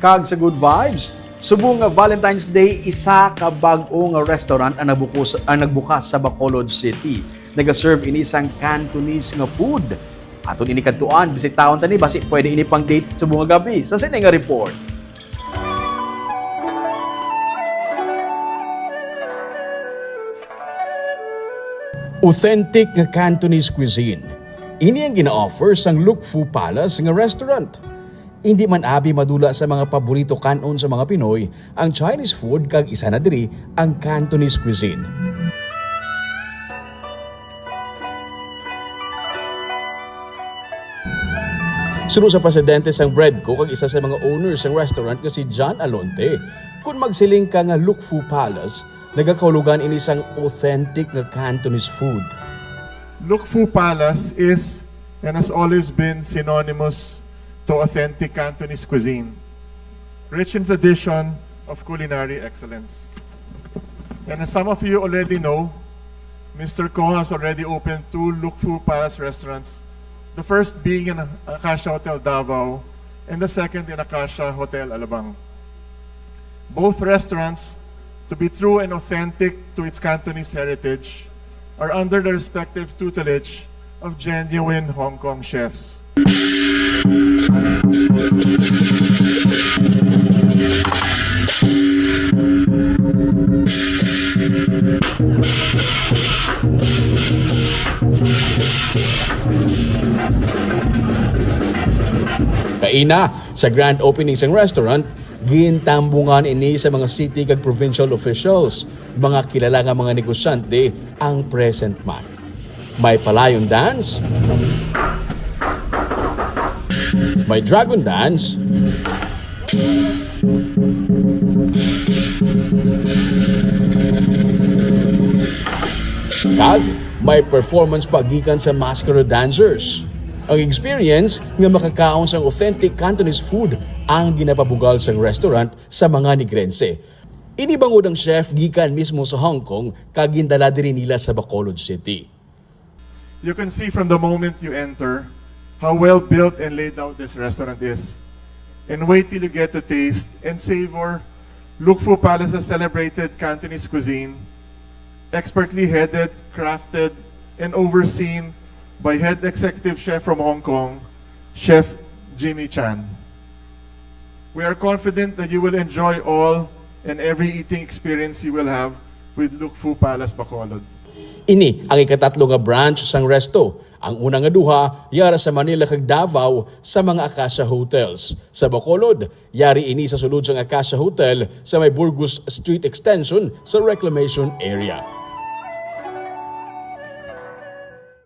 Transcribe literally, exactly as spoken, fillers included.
Kag sa Good Vibes, subong nga Valentine's Day, isa ka bag-o nga restaurant ang nabukos-, ang nagbukas sa Bacolod City. Nagaserve ini sang Cantonese nga food. Aton ini kadtuan, bisitahon ta ni, basi pwede ini pang date subong nga gabi. Sa sini nga report. Authentic nga Cantonese cuisine. Ini ang gina-offer sang Lukfu Palace nga restaurant. Indi man abi madula sa mga paborito kan-on sa mga Pinoy ang Chinese food, kag isa na diri ang Cantonese cuisine. Suno sa presidente sang Breadco kag isa sa mga owners sang restaurant nga si John Alonte, kun magsiling ka nga Lukfu Palace, nagakahulogan ini sang authentic nga Cantonese food. Lukfu Palace is and has always been synonymous to authentic Cantonese cuisine, rich in tradition of culinary excellence. And as some of you already know, Mister Ko has already opened two Lukfu Palace restaurants, the first being in Acacia Hotel Davao and the second in Acacia Hotel Alabang. Both restaurants, to be true and authentic to its Cantonese heritage, are under the respective tutelage of genuine Hong Kong chefs. Kaina, sa grand opening sang restaurant, gintambungan ini sa mga city kag provincial officials, mga kilala nga mga negosyante ang present man. May palayon dance, may dragon dance, kag may performance pa gikan sa masquerade dancers. Ang experience nga makakaon sang authentic Cantonese food ang ginapabugal sang restaurant sa mga Negrense. Ini bangod ang chef gikan mismo sa Hong Kong kag gindala diri nila sa Bacolod City. You can see from the moment you enter how well built and laid out this restaurant is. And wait till you get to taste and savor Lukfu Palace's celebrated Cantonese cuisine, expertly headed, crafted, and overseen by head executive chef from Hong Kong, Chef Jimmy Chan. We are confident that you will enjoy all and every eating experience you will have with Lukfu Palace Bacolod. Ini ang ikatatlo nga branch sang Resto. Ang una nga duha yara sa Manila kag Davao sa mga Acacia Hotels. Sa Bacolod, yari ini sa sulod sang Acacia Hotel sa may Burgos Street Extension sa Reclamation Area.